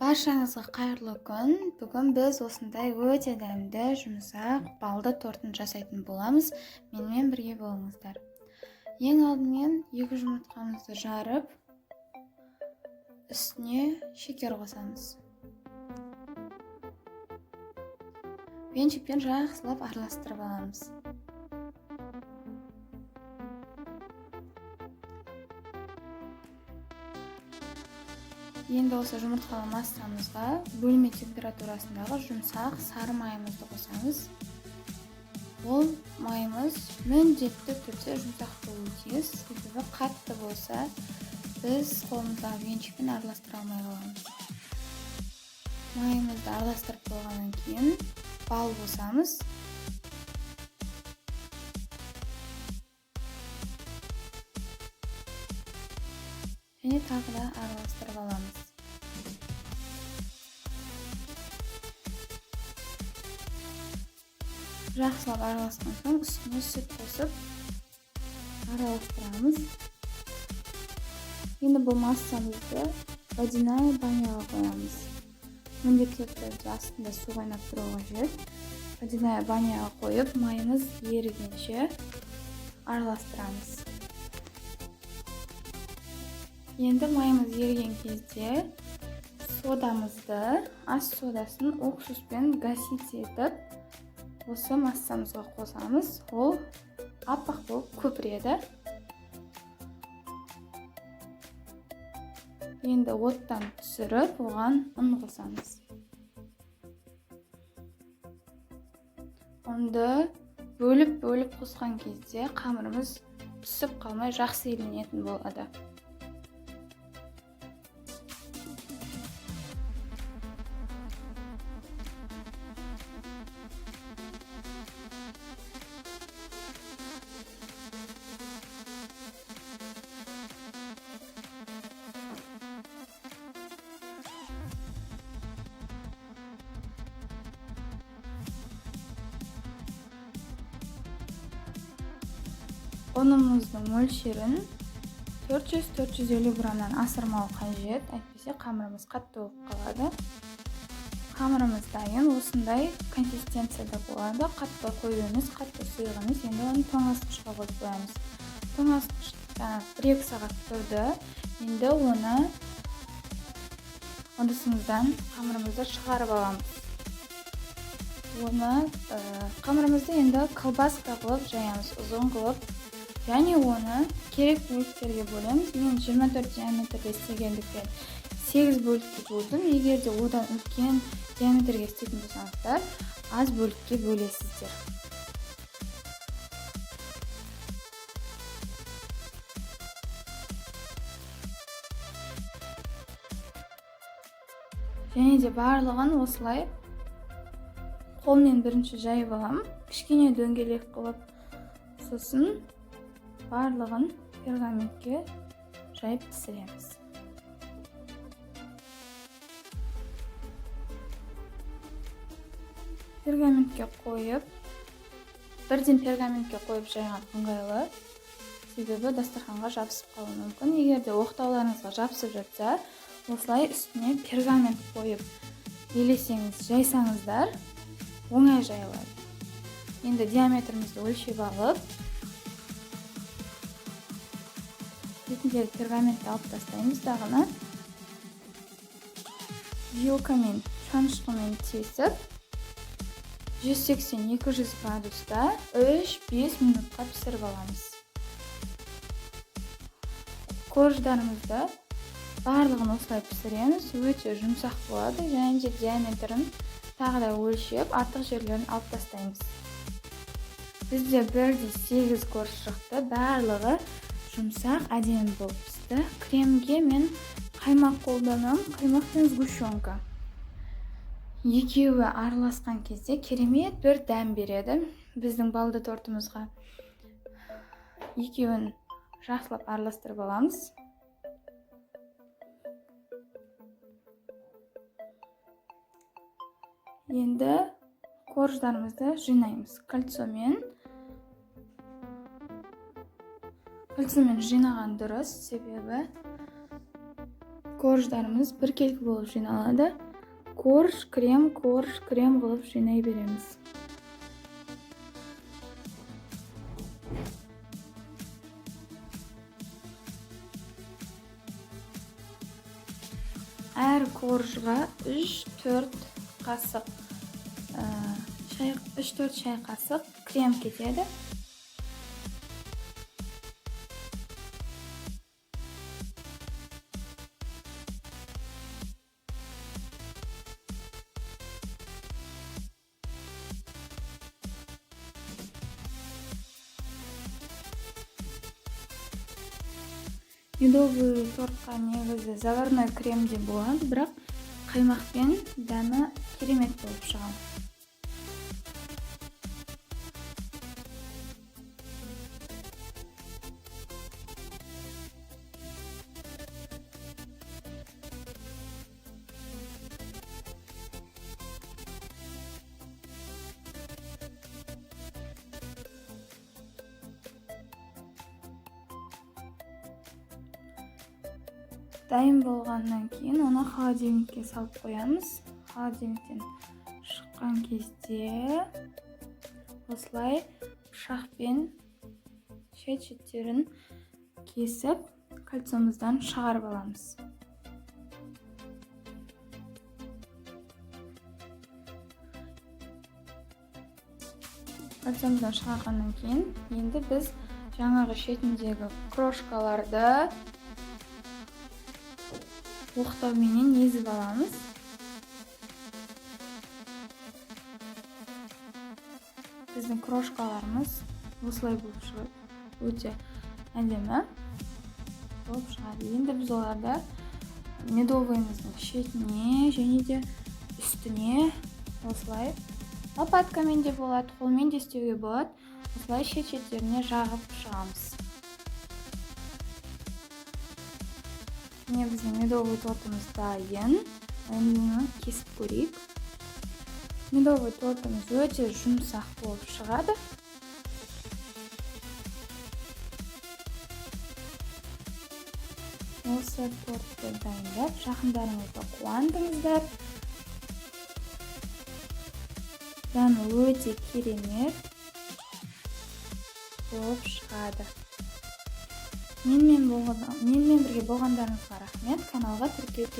Баршаңызға қайырлы күн. Бүгін біз осындай өте дәмді, жұмсақ балды тортын жасайтын боламыз. Менімен бірге болыңыздар. Ең алдымен 2 жұмыртқамызды жарып, үстіне шекер қосамыз. Венчикпен жақсылап араластырып аламыз. Енді осы жұмыртқалы массамызға бөлме температурасындағы жұмсақ сары майымызды қосамыз. Ол майымыз міндетті түрде жұмсақ болуы тиіс, себебі қатты болса біз қолымыздағы венчикпен араластыра алмай қаламыз. Майымызды араластырып болғаннан кейін бал қосамыз. Және тағы да араластырып аламыз. Жақсылап араласқан соң үстіне сүт қосып араластырамыз. Енді бұл массамызды водяная баняға қоямыз. Міндетті түрде астында су қайнап тұруы қажет. Водяная баняға қойып, майымыз ерігенше араластырамыз. Енді майымыз еріген кезде содамызды, ас содасын уксуспен гасить етіп, осы массамызға қосамыз. Ол аппақ болып көпіреді. Енді оттан түсіріп, оған ұн қосамыз. Ұнды бөліп-бөліп қосқан кезде қамырымыз түсіп қалмай жақсы иленетін болады. Ұнымыздың мөлшерін 400-450 граммнан асырмау қажет, әйтпесе қамырымыз қатты болып қалады. Қамырымыз дайын, осындай консистенцияда болады. Қатты қою емес, қатты сұйық емес. Енді оны тоңазытқышқа қойып қоямыз. Тоңазытқышта 1-2 сағат тұрды. Енді оны ыдысымыздан қамырымызды шығарып аламыз. Оны қамырымызды енді колбаска қылып жаямыз, ұзын қылып. Және оны керек бөліктерге бөлеміз. Мен 24 диаметрде істегендіктен 8 бөлікке бөлдім. Егер де одан үлкен диаметрге істейтін болсаңыздар, аз бөлікке бөлесіздер. Және де барлығын осылай қолмен бірінші жайып аламын, кішкене дөңгелек қылып, сосын барлығын пергаментке жайып пісіреміз. Пергаментке қойып, бірден пергаментке қойып жайған ыңғайлы, себебі дастарханға жабысып қалуы мүмкін. Егер де оқтауларыңызға жабысып жатса, осылай үстіне пергамент қойып елесеңіз, жайсаңыздар, оңай жайылады. Енді диаметрімізді өлшеп алып, бетіндегі пергаментті алып тастаймыз дағыны. Вилкамен, шанышқымен тесіп, 180-200 градуста 3-5 минутқа пісіріп аламыз. Корждарымызды барлығын осылай пісіреміз. Өте жұмсақ болады және де диаметрін тағы да өлшеп, артық жерлерін алып тастаймыз. Бізде бірдей 8 корж шықты, барлығы жұмсақ, әдемі болып пісті. Кремге мен қаймақ қолданамын, қаймақ пен сгущенка. Екеуі араласқан кезде керемет бір дәм береді біздің балды тортымызға. Екеуін жақсылап араластырып аламыз. Енді корждарымызды жинаймыз. Кольцомен. Кольцомен жинаған дұрыс, себебі Корждарымыз біркелкі болып жиналады. Корж, крем, корж, крем қылып жинай береміз. Әр коржға 3-4 қасық шай, 3-4 шай қасық крем кетеді. Медовый тортқа негізі заварной крем де болады, бірақ қаймақпен дәмі керемет болып шығады. Дайын болғаннан кейін оны холодильникке салып қоямыз. Холодильниктен шыққан кезде осылай пышақпен шет-шеттерін кесіп, кольцомыздан шығарып аламыз. Кольцомыздан шығарғаннан кейін енді біз жаңағы шетіндегі крошкаларды оқтауменен езіп аламыз. Біздің крошкаларымыз осылай болып шығады, өте әдемі болып шығады. Енді біз оларды медовыйымыздың шетіне және де үстіне осылай лопаткамен де болады, қолмен де істеуге болады. Осылай шет-шеттеріне жағып шығамыз. Міне, біздің медовый тортымыз дайын. Енді оны кесіп көрейік. Медовый тортымыз өте жұмсақ болып шығады. Осы тортты дайындап, жақындарыңызды қуантыңыздар. Дәмі өте керемет болып шығады. Менімен бірге болғандарыңызға рахмет. Каналға тіркеліп